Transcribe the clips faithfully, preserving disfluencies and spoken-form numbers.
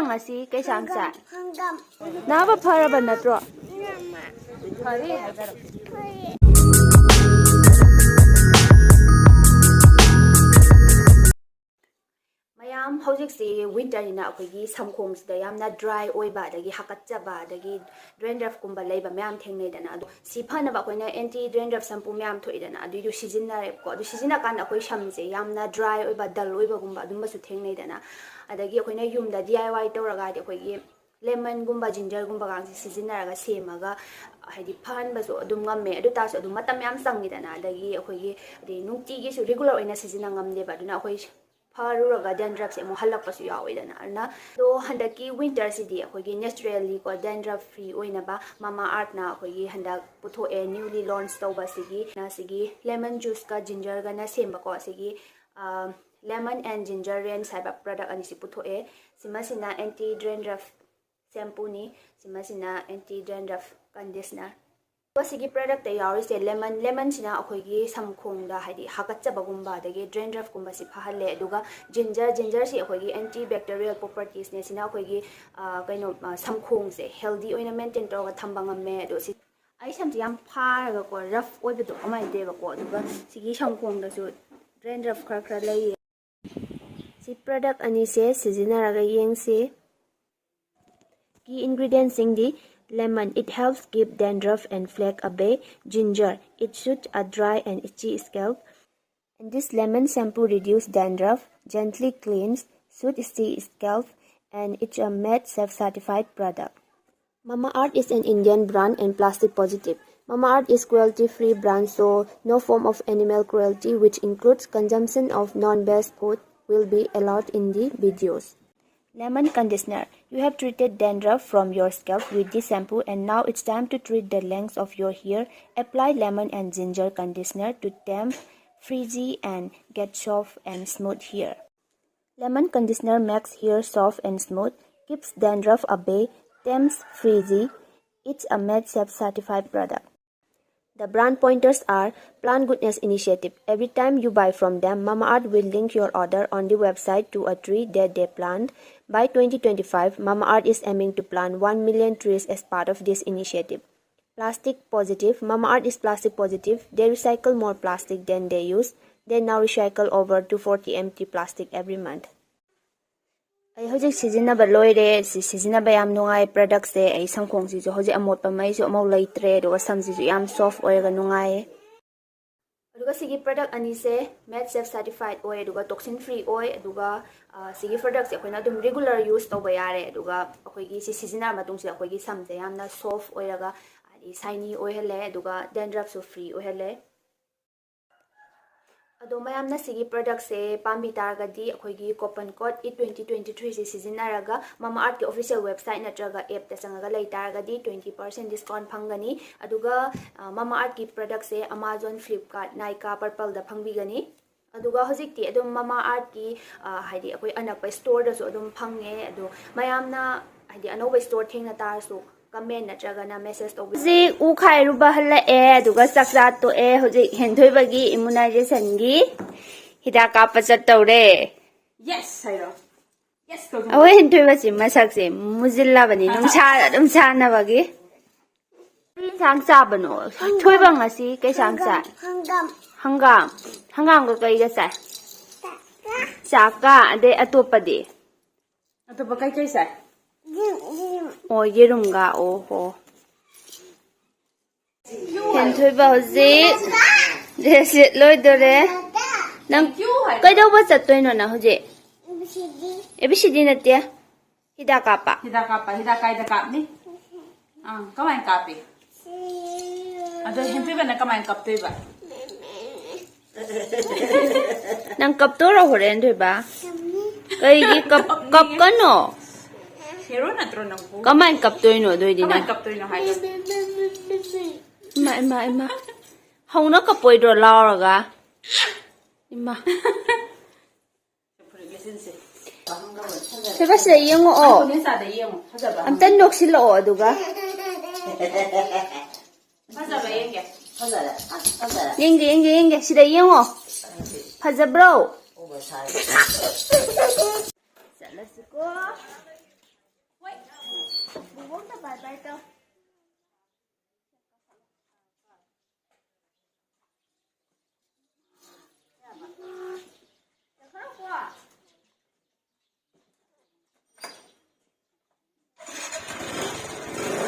ꯉꯁꯤ ꯀꯩ ꯁꯥꯡ ꯆꯥꯏ? ꯍꯪꯒꯥꯝ ꯅꯥꯕ ꯐꯔꯕ ꯅꯠꯇ꯭ꯔꯣ? ꯏꯅꯝꯃ ꯐꯔꯦ ꯍꯥꯏꯖꯔꯣ꯫ ꯐꯔꯦ꯫ ꯃꯌꯥꯝ ꯍꯧꯖꯤꯛꯁꯤ ꯋꯤꯟꯇꯔꯅꯤꯅ ꯑꯩꯈꯣꯏꯒꯤ ꯁꯝꯈꯣꯡꯁꯤꯗ ꯌꯥꯝꯅ ꯗ꯭ꯔꯥꯏ ꯑꯣꯏꯕ, ꯑꯗꯒꯤ ꯍꯥꯀꯠꯆꯕ, ꯑꯗꯒꯤ ꯗ꯭ꯔꯦꯟꯗ꯭ꯔꯐꯀꯨꯝꯕ ꯂꯩꯕ ꯃꯌꯥꯝ ꯊꯦꯡꯅꯩꯗꯅ꯫ ꯑꯗꯣ ꯁꯤ ꯐꯅꯕ ꯑꯩꯈꯣꯏꯅ ꯑꯦꯟꯇꯤ ꯗ꯭ꯔꯦꯟꯗ꯭ꯔꯐ ꯁꯝꯄꯨ ꯃꯌꯥꯝ ꯊꯣꯛꯏꯗꯅ, ꯑꯗꯨꯏꯗꯨ ꯁꯤꯖꯤꯟꯅꯔꯦꯕꯀꯣ꯫ ꯑꯗꯨ ꯁꯤꯖꯤꯟꯅꯀꯥꯟꯗ ꯑꯩꯈꯣꯏ ꯁꯝꯁꯦ ꯌꯥꯝꯅ ꯗ꯭ꯔꯥꯏ ꯑꯣꯏꯕ, ꯗꯜ ꯑꯣꯏꯕꯒꯨꯝꯕ ꯑꯗꯨꯝꯕꯁꯨ ꯊꯦꯡꯅꯩꯗꯅ꯫ ꯑꯗꯒꯤ ꯑꯩꯈꯣꯏꯅ ꯌꯨꯝꯗ ꯗꯤ ꯑꯥꯏ ꯋꯥꯏ ꯇꯧꯔꯒꯗꯤ ꯑꯩꯈꯣꯏꯒꯤ ꯂꯦꯃꯟꯒꯨꯝꯕ ꯖꯤꯟꯖꯔꯒꯨꯝꯕꯒꯁꯦ ꯁꯤꯖꯤꯟꯅꯔꯒ ꯁꯦꯝꯃꯒ ꯍꯥꯏꯗꯤ ꯐꯍꯟꯕꯁꯨ ꯑꯗꯨꯝ ꯉꯝꯃꯦ꯫ ꯑꯗꯨ ꯇꯥꯔꯁꯨ ꯑꯗꯨꯝ ꯃꯇꯝ ꯌꯥꯝ ꯆꯪꯉꯤꯗꯅ꯫ ꯑꯗꯒꯤ ꯑꯩꯈꯣꯏꯒꯤ ꯍꯥꯏꯗꯤ ꯅꯨꯡꯇꯤꯒꯤꯁꯨ ꯔꯤꯒꯨꯂꯔ ꯑꯣꯏꯅ ꯁꯤꯖꯤꯟꯅ ꯉꯝꯗꯦꯕ꯫ ꯑꯗꯨꯅ ꯑꯩꯈꯣꯏ ꯐꯔꯨꯔꯒ ꯗꯦꯟꯗ꯭ꯔꯐꯁꯦ ꯑꯃꯨꯛ ꯍꯜꯂꯛꯄꯁꯨ ꯌꯥꯎꯋꯤꯗꯅ꯫ ꯑꯗꯨꯅ ꯑꯗꯣ ꯍꯟꯗꯛꯀꯤ ꯋꯤꯟꯇꯔꯁꯤꯗꯤ ꯑꯩꯈꯣꯏꯒꯤ ꯅꯦꯆꯔꯦꯜꯂꯤꯀꯣ ꯗꯦꯟꯗ꯭ꯔꯐ ꯐ꯭ꯔꯤ ꯑꯣꯏꯅꯕ ꯃꯃꯥ ꯑꯥꯔꯠꯅ ꯑꯩꯈꯣꯏꯒꯤ ꯍꯟꯗꯛ ꯄꯨꯊꯣꯛꯑꯦ, ꯅ꯭ꯌꯨꯂꯤ ꯂꯣꯟꯆ ꯇꯧꯕ ꯁꯤꯒꯤ ꯁꯤꯒꯤ ꯂꯦꯃꯟ ꯖꯨꯁꯀ ꯖꯤꯟꯖꯔꯒꯅ ꯁꯦꯝꯕꯀꯣ ꯁꯤꯒꯤ ꯂꯦꯃꯟ ꯑꯦꯟ ꯖꯤꯟꯖꯔ ꯔꯦꯟꯁ ꯍꯥꯏꯕ ꯄ꯭ꯔꯗꯛ ꯑꯅꯤꯁꯤ ꯄꯨꯊꯣꯛꯑꯦ꯫ ꯁꯤꯃꯁꯤꯅ ꯑꯦꯟꯇꯤ ꯗ꯭ꯔꯦꯟꯗ꯭ꯔꯐ ꯁꯦꯝꯄꯨꯅꯤ꯫ ꯁꯤꯃꯁꯤꯅ ꯑꯦꯟꯇꯤ ꯗ꯭ꯔꯦꯟꯗ꯭ꯔꯐ ꯀꯟꯗꯤꯁꯅꯔ꯫ ꯑꯗꯨꯒ ꯁꯤꯒꯤ ꯄ꯭ꯔꯗꯛꯇ ꯌꯥꯎꯔꯤꯁꯦ ꯂꯦꯃꯟ꯫ ꯂꯦꯃꯟꯁꯤꯅ ꯑꯩꯈꯣꯏꯒꯤ ꯁꯝꯈꯣꯡꯗ ꯍꯥꯏꯗꯤ ꯍꯥꯀꯠꯆꯕꯒꯨꯝꯕ ꯑꯗꯒꯤ ꯗ꯭ꯔꯦꯟꯗ꯭ꯔꯐꯀꯨꯝꯕꯁꯤ ꯐꯍꯜꯂꯦ꯫ ꯑꯗꯨꯒ ꯖꯤꯟꯖꯔ, ꯖꯤꯟꯖꯔꯁꯤ ꯑꯩꯈꯣꯏꯒꯤ ꯑꯦꯟꯇꯤ ꯕꯦꯛꯇꯔꯤꯌꯦꯜ ꯄ꯭ꯔꯣꯄꯔꯇꯤꯁꯅꯦ꯫ ꯁꯤꯅ ꯑꯩꯈꯣꯏꯒꯤ ꯑ, ꯀꯩꯅꯣ ꯑ, ꯁꯝꯈꯣꯡꯁꯦ ꯍꯦꯜꯗꯤ ꯑꯣꯏꯅ ꯃꯦꯟꯇꯦꯟ ꯇꯧꯔꯒ ꯊꯝꯕ ꯉꯝꯃꯦ꯫ ꯑꯗꯣ ꯁꯤ ꯑꯩ ꯁꯝꯁꯦ ꯌꯥꯝ ꯐꯥꯔꯒꯀꯣ ꯔꯐ ꯑꯣꯏꯕꯗꯣ ꯑꯗꯨꯃꯥꯏꯅ ꯇꯧꯋꯦꯕꯀꯣ꯫ ꯑꯗꯨꯒ ꯁꯤꯒꯤ ꯁꯝꯈꯣꯡꯗꯁꯨ ꯗ꯭ꯔꯦꯟꯗ꯭ꯔꯐ ꯈꯔ ꯈꯔ ꯂꯩꯌꯦ꯫ ꯁꯤ ꯄ꯭ꯔꯗꯛ ꯑꯅꯤꯁꯦ ꯁꯤꯖꯤꯟꯅꯔꯒ ꯌꯦꯡꯁꯤ꯫ Key ingredientsꯁꯤꯡꯗꯤ lemon, it helps keep dandruff and flake away. Ginger, it suits a dry and itchy scalp. And this lemon shampoo reduce dandruff, gently cleans, soothes the scalp, and it's a MAD Safe certified product. Mamaearth is an Indian brand and plastic positive. Mamaearth is cruelty-free brand, so no form of animal cruelty, which includes consumption of non-based food, will be allowed in the videos. Lemon conditioner. You have treated dandruff from your scalp with this shampoo, and now it's time to treat the length of your hair. Apply lemon and ginger conditioner to tame frizzy and get soft and smooth hair. Lemon conditioner makes hair soft and smooth, keeps dandruff away, tames frizzy. It's a MAD Safe certified product. The brand pointers are Plant Goodness Initiative. Every time you buy from them, Mamaearth will link your order on the website to a tree that they plant. By twenty twenty-five, Mamaearth is aiming to plant one million trees as part of this initiative. Plastic positive. Mamaearth is plastic positive. They recycle more plastic than they use. They now recycle over two forty empty plastic every month. ꯑꯩ ꯍꯧꯖꯤꯛ ꯁꯤꯖꯤꯟꯅꯕ ꯂꯣꯏꯔꯦ꯫ ꯁꯤ ꯁꯤꯖꯤꯟꯅꯕ ꯌꯥꯝ ꯅꯨꯡꯉꯥꯏ ꯄ꯭ꯔꯗꯛꯁꯦ꯫ ꯑꯩ ꯁꯝꯈꯣꯡꯁꯤꯁꯨ ꯍꯧꯖꯤꯛ ꯑꯃꯣꯠꯄ ꯃꯩꯁꯨ ꯑꯃꯨꯛ ꯂꯩꯇ꯭ꯔꯦ, ꯑꯗꯨꯒ ꯁꯝꯁꯤꯁꯨ ꯌꯥꯝ ꯁꯣꯐ ꯑꯣꯏꯔꯒ ꯅꯨꯡꯉꯥꯏꯌꯦ꯫ ꯑꯗꯨꯒ ꯁꯤꯒꯤ ꯄ꯭ꯔꯗꯛ ꯑꯅꯤꯁꯦ ꯃꯦꯠ ꯁꯦꯐ ꯁꯔꯇꯤꯐꯥꯏꯠ ꯑꯣꯏ, ꯑꯗꯨꯒ ꯇꯣꯛꯁꯤꯟ ꯐ꯭ꯔꯤ ꯑꯣꯏ, ꯑꯗꯨꯒ ꯁꯤꯒꯤ ꯄ꯭ꯔꯗꯛꯁꯦ ꯑꯩꯈꯣꯏꯅ ꯑꯗꯨꯝ ꯔꯤꯒꯨꯂꯔ ꯌꯨꯁ ꯇꯧꯕ ꯌꯥꯔꯦ꯫ ꯑꯗꯨꯒ ꯑꯩꯈꯣꯏꯒꯤ ꯁꯤ ꯁꯤꯖꯤꯟꯅꯔ ꯃꯇꯨꯡꯁꯤꯗ ꯑꯩꯈꯣꯏꯒꯤ ꯁꯝꯁꯦ ꯌꯥꯝꯅ ꯁꯣꯐ ꯑꯣꯏꯔꯒ ꯍꯥꯏꯗꯤ ꯁꯥꯏꯅꯤ ꯑꯣꯏꯍꯜꯂꯦ, ꯑꯗꯨꯒ ꯗꯦꯟꯗ꯭ꯔꯐꯁꯨ ꯐ꯭ꯔꯤ ꯑꯣꯏꯍꯜꯂꯦ꯫ ꯑꯗꯣ ꯃꯌꯥꯝꯅ ꯁꯤꯒꯤ ꯄ꯭ꯔꯗꯛꯁꯦ ꯄꯥꯝꯕꯤ ꯇꯥꯔꯒꯗꯤ ꯑꯩꯈꯣꯏꯒꯤ ꯀꯣꯄꯟ ꯀꯣꯗ ꯏꯠ ꯇ꯭ꯋꯦꯟꯇꯤ ꯇ꯭ꯋꯦꯟꯇꯤ ꯊ꯭ꯔꯤꯁꯦ ꯁꯤꯖꯤꯟꯅꯔꯒ ꯃꯃꯥ ꯑꯥꯔꯠꯀꯤ ꯑꯣꯐꯤꯁꯤꯌꯦꯜ ꯋꯦꯕꯁꯥꯏꯠ ꯅꯠꯇ꯭ꯔꯒ ꯑꯦꯞꯇ ꯆꯪꯉꯒ ꯂꯩ ꯇꯥꯔꯒꯗꯤ ꯇ꯭ꯋꯦꯟꯇꯤ ꯄꯥꯔꯁꯦꯟ ꯗꯤꯁꯀꯥꯎꯟ ꯐꯪꯒꯅꯤ꯫ ꯑꯗꯨꯒ ꯃꯃꯥ ꯑꯥꯔꯠꯀꯤ ꯄ꯭ꯔꯗꯛꯁꯦ ꯑꯃꯥꯖꯣꯟ, ꯐ꯭ꯂꯤꯞꯀꯥꯔꯠ, ꯅꯥꯏꯀꯥ, ꯄꯔꯄꯜꯗ ꯐꯪꯕꯤꯒꯅꯤ꯫ ꯑꯗꯨꯒ ꯍꯧꯖꯤꯛꯇꯤ ꯑꯗꯨꯝ ꯃꯃꯥ ꯑꯥꯔꯠꯀꯤ ꯍꯥꯏꯗꯤ ꯑꯩꯈꯣꯏ ꯑꯅꯛꯄ ꯁ꯭ꯇꯣꯔꯗꯁꯨ ꯑꯗꯨꯝ ꯐꯪꯉꯦ꯫ ꯑꯗꯣ ꯃꯌꯥꯝꯅ ꯍꯥꯏꯗꯤ ꯑꯅꯧꯕ ꯁ꯭ꯇꯣꯔ ꯊꯦꯡꯅ ꯇꯥꯔꯁꯨ ꯀꯃꯦꯟ ꯅꯠꯇ꯭ꯔꯒꯅ ꯃꯦꯁꯦꯖ ꯇꯧꯕꯤꯔꯛꯑꯣ꯫ ꯍꯧꯖꯤꯛ ꯎ ꯈꯥꯏꯔꯨꯕ ꯍꯜꯂꯛꯑꯦ, ꯑꯗꯨꯒ ꯆꯥꯛ ꯆꯥ ꯇꯣꯛꯑꯦ꯫ ꯍꯧꯖꯤꯛ ꯍꯦꯟꯊꯣꯏꯕꯒꯤ ꯏꯃꯨꯅꯥꯏꯖꯦꯁꯟꯒꯤ ꯍꯤꯗꯥꯛ ꯀꯥꯞꯄ ꯆꯠꯇꯧꯔꯦ꯫ ꯌꯦꯁ ꯍꯥꯏꯔꯣ꯫ ꯌꯦꯁ ꯀꯧ꯫ ꯑꯩꯈꯣꯏ ꯍꯦꯟꯊꯣꯏꯕꯁꯤ ꯃꯁꯛꯁꯦ ꯃꯨꯖꯤꯜꯂꯕꯅꯤ, ꯅꯨꯡꯁꯥ ꯑꯗꯨꯝ ꯁꯥꯟꯅꯕꯒꯤ꯫ ꯀꯔꯤ ꯌꯦꯟꯁꯥꯡ ꯆꯥꯕꯅꯣ? ꯊꯣꯏꯕ ꯉꯁꯤ ꯀꯩ ꯌꯦꯟꯁꯥꯡ ꯆꯥꯏ? ꯍꯪꯒꯥꯝ ꯍꯪꯒꯥꯝ꯫ ꯍꯪꯒꯥꯝꯒ ꯀꯩꯒ ꯆꯥꯏ? ꯆꯥꯛꯀ꯫ ꯑꯗꯩ ꯑꯇꯣꯞꯄꯗꯤ? ꯑꯇꯣꯞꯄ ꯀꯩꯀꯩ ꯆꯥꯏ? ꯌꯦꯔꯨꯝ ꯑꯣ, ꯌꯦꯔꯨꯝꯒ꯫ ꯑꯣ ꯍꯣ꯫ ꯍꯦꯟꯊꯣꯏꯕ ꯍꯧꯖꯤꯛ ꯗ꯭ꯔꯦꯁ ꯂꯤꯠ ꯂꯣꯏꯗꯣꯔꯦ꯫ ꯅꯪ ꯀꯩꯗꯧꯕ ꯆꯠꯇꯣꯏꯅꯣ ꯅꯪ ꯍꯧꯖꯤꯛ? ꯁꯤꯗꯤ ꯑꯦ ꯕꯤ ꯁꯤ ꯗꯤ ꯅꯠꯇꯦ꯫ ꯍꯤꯗꯥꯛ ꯀꯥꯞꯄ꯫ ꯍꯤꯗꯥꯛ ꯀꯥꯞꯄ꯫ ꯍꯤꯗꯥꯛ ꯀꯥꯏꯗ ꯀꯥꯞꯅꯤ? ꯑꯪ, ꯀꯃꯥꯏꯅ ꯀꯥꯞꯄꯤ? ꯑꯗꯣ ꯍꯦꯟꯊꯣꯏꯕꯅ ꯀꯃꯥꯏꯅ ꯀꯞꯇꯣꯏꯕ? ꯅꯪ ꯀꯞꯇꯣꯔꯣ ꯍꯣꯔꯦꯟ, ꯊꯣꯏꯕ? ꯀꯩꯒꯤ ꯀꯞ ꯀꯞꯀꯅꯣ? ꯍꯦꯔꯣ ꯅꯠꯇ꯭ꯔꯣ ꯅꯪꯕꯨ? ꯀꯃꯥꯏꯅ ꯀꯞꯇꯣꯏꯅꯣ ꯑꯗꯨꯏꯗꯤ ꯅꯪ? ꯀꯃꯥꯏꯅ ꯀꯞꯇꯣꯏꯅꯣ ꯍꯥꯏꯗꯣ? ꯏꯃꯥ, ꯏꯃꯥ, ꯏꯃꯥ꯫ ꯍꯧꯅ ꯀꯞꯄꯣꯏꯗ꯭ꯔꯣ ꯂꯥꯎꯔꯒ? ꯏꯃꯥ꯫ ꯐꯨꯔꯤꯠ ꯂꯤꯠꯁꯤꯟꯁꯦ꯫ ꯊꯣꯏꯕ, ꯁꯤꯗ ꯌꯦꯡꯉꯛꯑꯣ꯫ ꯅꯦꯆꯥꯗ ꯌꯦꯡꯉꯣ꯫ ꯐꯖꯕ꯫ ꯑꯝꯇ ꯅꯣꯛꯁꯤꯜꯂꯛꯑꯣ ꯑꯗꯨꯒ꯫ ꯐꯖꯕ ꯌꯦꯡꯒꯦ꯫ ꯐꯖꯔꯦ, ꯑꯁ, ꯐꯖꯔꯦ꯫ ꯌꯦꯡꯒꯦ, ꯌꯦꯡꯒꯦ, ꯌꯦꯡꯒꯦ꯫ ꯁꯤꯗ ꯌꯦꯡꯉꯣ꯫ ꯐꯖꯕ꯭ꯔꯣ? ꯑꯣ, ꯃꯁꯥꯁꯦ꯫ ꯆꯠꯂꯁꯤꯀꯣ꯫ ꯍꯣꯏ꯫ ꯕꯨꯕꯣꯛꯇ bye bye ꯇꯧ꯫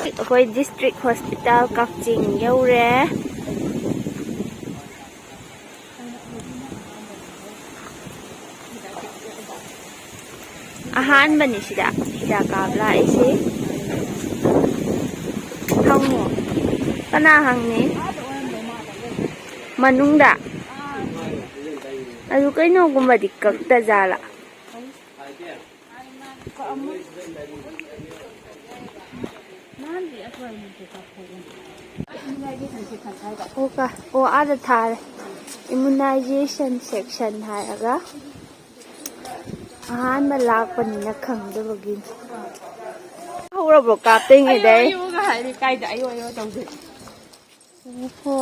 ꯑꯩꯈꯣꯏ district hospital ꯀꯛꯆꯤꯡ ꯌꯧꯔꯦ꯫ ꯑꯍꯥꯟꯕꯅꯤ ꯁꯤꯗ ꯍꯤꯗꯥꯛ ꯀꯥꯞ ꯂꯥꯛꯏꯁꯤ꯫ ꯍꯪꯉꯣ꯫ ꯀꯅꯥ ꯍꯪꯅꯤ? ꯃꯅꯨꯡꯗ꯫ ꯑꯗꯨ ꯀꯩꯅꯣꯒꯨꯝꯕꯗꯤ ꯀꯛꯇ ꯖꯥꯠꯂ? ꯑꯣ, ꯀ-, ꯑꯣ, ꯑꯥꯗ ꯊꯥꯔꯦ꯫ Immunization section ꯍꯥꯏꯔꯒ꯫ ꯑꯍꯥꯟꯕ ꯂꯥꯛꯄꯅꯤꯅ ꯈꯪꯗꯕꯒꯤꯅꯤ꯫ ꯍꯧꯔꯕ꯭ꯔꯣ ꯀꯥꯞꯇꯣꯏꯉꯩꯗꯩ? ꯑꯌꯣ, ꯑꯌꯣꯒ ꯍꯥꯏꯔꯤ, ꯀꯥꯏꯗ ꯑꯌꯣ, ꯑꯌꯣ ꯇꯧꯗꯣꯏ? ꯑꯣꯍꯣ꯫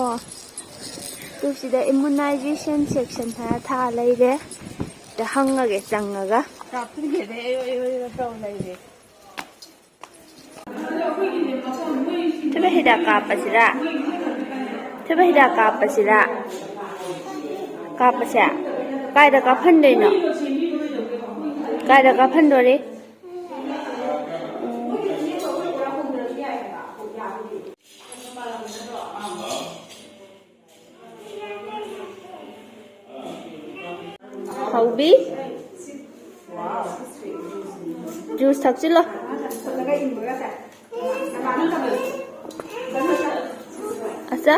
ꯇꯨ ꯁꯤꯗ immunization section ꯍꯥꯏꯔ ꯊꯥ ꯂꯩꯔꯦ꯫ ꯁꯤꯗ ꯍꯪꯉꯒꯦ ꯆꯪꯉꯒ꯫ ꯀꯥꯞꯇ꯭ꯔꯤꯉꯩꯗꯩ ꯑꯌꯣ, ꯑꯌꯣ, ꯑꯌꯣ ꯇꯧ ꯂꯩꯔꯦ꯫ ꯊꯣꯏꯕ ꯍꯤꯗꯥꯛ ꯀꯥꯞꯄꯁꯤꯔꯥ? ꯊꯣꯏꯕ ꯍꯤꯗꯥꯛ ꯀꯥꯞꯄꯁꯤꯔꯥ? ꯀꯥꯞꯄꯁꯦ? ꯀꯥꯏꯗ ꯀꯥꯞꯍꯟꯗꯣꯏꯅꯣ? ꯀꯥꯏꯗ ꯀꯥꯞꯍꯟꯗꯣꯔꯤ? ꯍꯥꯎꯕꯤ, juice ꯊꯛꯆꯤꯜꯂꯣ꯫ ꯑꯆꯥ꯫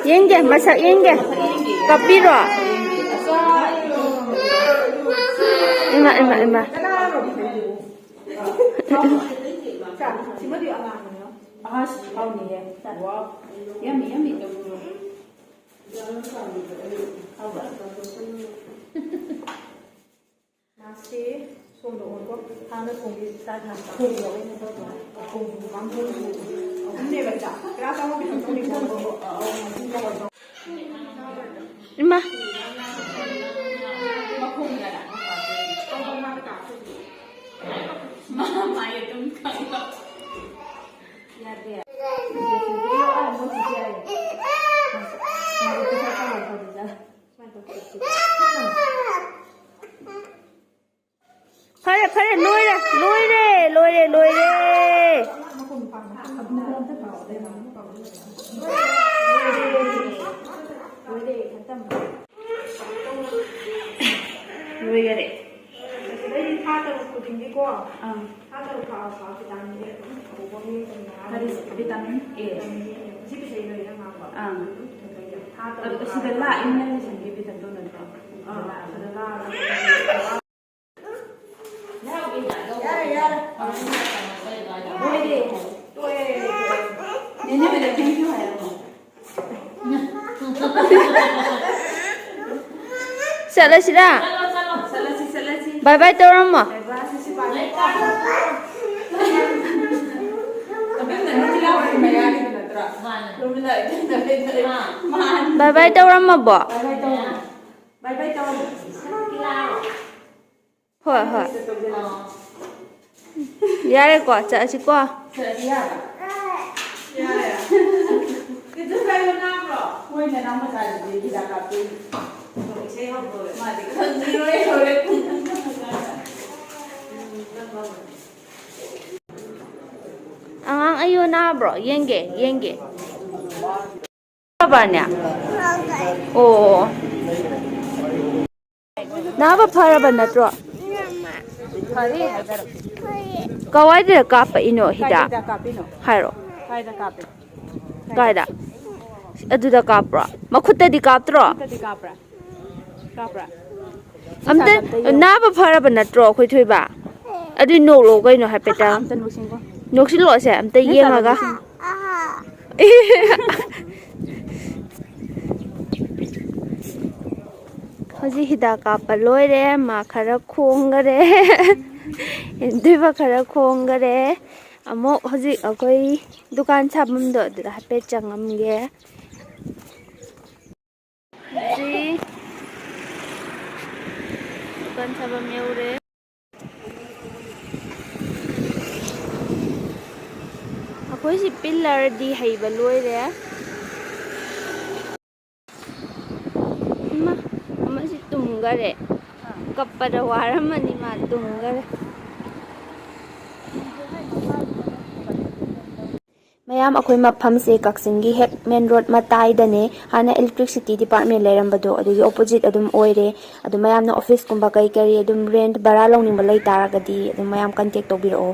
ꯌꯦꯡꯒꯦ, ꯃꯁꯛ ꯌꯦꯡꯒꯦ꯫ ꯀꯞꯄꯤꯔꯣ? ꯏꯃꯥ, ꯏꯃꯥ, ꯏꯃꯥ꯫ ꯑꯁ, ꯍꯥꯎꯅꯤꯍꯦ꯫ Wow. Yummy, yummy ꯇꯧꯕꯗꯣ꯫ ꯃꯥꯁꯤ ꯁꯣꯝꯗ ꯑꯣꯟꯊꯣꯛ ꯍꯥꯟꯅ ꯊꯣꯡꯕꯤ ꯆꯥꯛ ꯍꯥꯟꯅ ꯊꯣꯡꯕꯤꯔꯣ꯫ ꯑꯍꯨꯝꯅꯦꯕ ꯆꯥꯛ ꯀꯌꯥ ꯆꯥꯃ ꯈꯤꯇꯪ ꯊꯣꯡꯕꯤꯔꯣ꯫ ꯏꯃꯥ꯫ ꯃꯥ ꯃꯥꯏ ꯑꯗꯨꯝ ꯈꯪꯉꯣ꯫ ꯌꯥꯗꯦ꯫ ꯐꯔꯦ, ꯐꯔꯦ, ꯂꯣꯏꯔꯦ, ꯂꯣꯏꯔꯦ, ꯂꯣꯏꯔꯦ, ꯂꯣꯏꯔꯦ꯫ ꯂꯣꯏꯈꯔꯦ꯫ ꯁꯤꯗꯩꯗꯤ ꯊꯥ ꯇꯔꯨꯛ ꯈꯨꯗꯤꯡꯒꯤꯀꯣ, ꯑꯥ꯫ ꯊꯥ ꯇꯔꯨꯛ ꯐꯥꯎ ꯐꯥꯎ ꯚꯤꯇꯥꯃꯤꯟꯁꯦ ꯑꯗꯨꯝ ꯍꯧꯕ ꯃꯤ ꯑꯗꯨꯝ ꯌꯥꯎꯔꯦ꯫ ꯀꯔꯤ ꯚꯤꯇꯥꯃꯤꯟ ꯑꯦ? ꯚꯤꯇꯥꯃꯤꯟ ꯑꯦ꯫ ꯁꯤ ꯄꯩꯁꯥ ꯂꯣꯏꯅ ꯉꯥꯡꯕ꯫ ꯑꯥ꯫ ꯑꯗꯨꯝ ꯊꯣꯏꯗꯣꯛꯏ꯫ ꯊꯥ ꯑꯗꯣ ꯇꯔꯨꯛ ꯁꯤꯗ ꯐꯥꯎ ꯂꯥꯛꯏ ꯃꯌꯥꯝꯁꯤꯡꯗꯤ ꯚꯤꯇꯥꯃꯤꯟ ꯅꯠꯇ꯭ꯔꯣ? ꯑꯥ, ꯁꯤꯗ ꯂꯥꯛꯑꯒ ꯌꯥꯔꯦ, ꯌꯥꯔꯦ꯫ ꯂꯣꯏꯔꯦ꯫ ꯇꯣꯛꯑꯦ, ꯇꯣꯛꯑꯦ꯫ ꯅꯦꯅꯦ ꯍꯣꯏꯗ thank you ꯍꯥꯏꯔꯝꯃꯣ꯫ ꯆꯠꯂꯁꯤꯔꯥ? ꯆꯠꯂꯁꯤ, ꯆꯠꯂꯁꯤ꯫ ꯕꯥꯏ ꯕꯥꯏ ꯇꯧꯔꯝꯃꯣ꯫ ꯕꯥꯏ ꯕꯥꯏ, ꯁꯤ, ꯁꯤ ꯄꯥꯏꯔꯣ꯫ ꯑꯕꯦꯝꯅ ꯅꯪ ꯂꯥꯎꯔꯤ ꯃꯌꯥꯒꯤꯗꯨ ꯅꯠꯇ꯭ꯔꯣ? ꯃꯥꯅꯦ꯫ ꯔꯣꯃꯤꯂꯥ ꯏꯊꯟꯗ ꯂꯩꯇ꯭ꯔꯦ꯫ ꯑꯥ꯫ ꯃꯥꯅꯦ꯫ ꯕꯥꯏ ꯕꯥꯏ ꯇꯧꯔꯝꯃꯕꯣ? ꯕꯥꯏ ꯕꯥꯏ ꯇꯧꯔꯝꯃꯣ꯫ ꯕꯥꯏ ꯕꯥꯏ ꯇꯧꯔꯝꯃꯣ꯫ ꯍꯣꯏ, ꯍꯣꯏ꯫ ꯑꯥ꯫ ꯌꯥꯔꯦꯀꯣ, ꯆꯠꯂꯁꯤꯀꯣ꯫ ꯆꯠꯂꯁꯤ ꯌꯥꯔꯕ? ꯌꯥꯔꯦ꯫ ꯀꯩꯁꯨ ꯀꯥꯏꯕ ꯅꯥꯕ꯭ꯔꯣ? ꯍꯣꯏ, ꯅꯅꯥꯎ ꯃꯆꯥꯗꯨꯗꯤ ꯍꯤꯗꯥꯛ ꯀꯥꯞꯇꯣꯏꯅꯤ꯫ ꯏꯁꯩ ꯍꯧꯗꯣꯔꯦ꯫ ꯃꯥꯗꯤ ꯈꯪꯉꯤꯔꯣꯏ ꯍꯧꯔꯦ꯫ ꯑꯉꯥꯡ ꯑꯌꯣ ꯅꯥꯕ꯭ꯔꯣ? ꯌꯦꯡꯒꯦ, ꯌꯦꯡꯒꯦ꯫ ꯐꯔꯕꯅꯦ? ꯑꯣ꯫ ꯅꯥꯕ ꯐꯔꯕ ꯅꯠꯇ꯭ꯔꯣ? ꯐꯔꯦ ꯍꯥꯏꯗꯔꯣ? ꯀꯋꯥꯏꯗ ꯀꯥꯞꯄꯛꯏꯅꯣ ꯍꯤꯗꯥꯛ? ꯀꯥꯏꯗ ꯀꯥꯞꯄꯤꯅꯣ? ꯍꯥꯏꯔꯣ꯫ ꯀꯥꯏꯗ ꯀꯥꯞꯄꯤ? ꯀꯥꯏꯗ? ꯑꯗꯨꯗ ꯀꯥꯞꯄ꯭ꯔꯣ? ꯃꯈꯨꯠꯇꯗꯤ ꯀꯥꯞꯇ꯭ꯔꯣ? ꯃꯈꯨꯠꯇꯗꯤ ꯀꯥꯞꯄ꯭ꯔꯥ? ꯀꯥꯞꯄ꯭ꯔꯥ? ꯑꯝꯇ ꯏꯁꯥꯗ ꯑꯝꯇ ꯌꯦꯡꯉꯣ꯫ ꯅꯥꯕ ꯐꯔꯕ ꯅꯠꯇ꯭ꯔꯣ ꯑꯩꯈꯣꯏ ꯊꯣꯏꯕ? ꯑꯗꯨꯏ ꯅꯣꯛꯂꯛꯑꯣ ꯀꯩꯅꯣ ꯍꯥꯏꯐꯦꯠꯇꯪ꯫ ꯑꯝꯇ ꯅꯣꯛꯁꯤꯟꯈꯣ꯫ ꯅꯣꯛꯁꯤꯜꯂꯛꯑꯣꯁꯦ ꯑꯝꯇ ꯅꯠꯇ꯭ꯔꯒ ꯌꯦꯡꯉꯒ꯫ ꯅꯣꯛꯁꯤꯟ- ꯍꯧꯖꯤꯛ ꯍꯤꯗꯥꯛ ꯀꯥꯞꯄ ꯂꯣꯏꯔꯦ꯫ ꯃꯥ ꯈꯔ ꯈꯣꯡꯈꯔꯦ꯫ ꯍꯦꯟꯗꯣꯏꯕ ꯈꯔ ꯈꯣꯡꯈꯔꯦ꯫ ꯑꯃꯨꯛ ꯍꯧꯖꯤꯛ ꯑꯩꯈꯣꯏ ꯗꯨꯀꯥꯟ ꯁꯥꯐꯝꯗꯣ ꯑꯗꯨꯗ ꯍꯥꯏꯐꯦꯠ ꯆꯪꯉꯝꯒꯦ꯫ ꯍꯧꯖꯤꯛ ꯗꯨꯀꯥꯟ ꯁꯥꯐꯝ ꯌꯧꯔꯦ꯫ ꯑꯩꯈꯣꯏꯁꯤ ꯄꯤꯜꯂꯔꯗꯤ ꯍꯩꯕ ꯂꯣꯏꯔꯦ꯫ ꯏꯃꯥ, ꯑꯃꯁꯤ ꯇꯨꯝꯈꯔꯦ꯫ ꯀꯞꯄꯗ ꯋꯥꯔꯝꯃꯅꯤ ꯃꯥ, ꯇꯨꯝꯈꯔꯦ꯫ ꯃꯌꯥꯝ, ꯑꯩꯈꯣꯏ ꯃꯐꯝꯁꯦ ꯀꯛꯆꯤꯡꯒꯤ ꯍꯦꯛ ꯃꯦꯟ ꯔꯣꯗ ꯃꯇꯥꯏꯗꯅꯦ꯫ ꯍꯥꯟꯅ ꯏꯂꯦꯛꯇ꯭ꯔꯤꯁꯤꯇꯤ ꯗꯤꯄꯥꯔꯠꯃꯦꯟ ꯂꯩꯔꯝꯕꯗꯣ, ꯑꯗꯨꯒꯤ ꯑꯣꯄꯣꯖꯤꯠ ꯑꯗꯨꯝ ꯑꯣꯏꯔꯦ꯫ ꯑꯗꯨ ꯃꯌꯥꯝꯅ ꯑꯣꯐꯤꯁꯀꯨꯝꯕ ꯀꯩ ꯀꯔꯤ ꯑꯗꯨꯝ ꯔꯦꯟꯠ ꯚꯔꯥ ꯂꯧꯅꯤꯡꯕ ꯂꯩ ꯇꯥꯔꯒꯗꯤ ꯑꯗꯨꯝ ꯃꯌꯥꯝ ꯀꯟꯇꯦꯛ ꯇꯧꯕꯤꯔꯛꯑꯣ꯫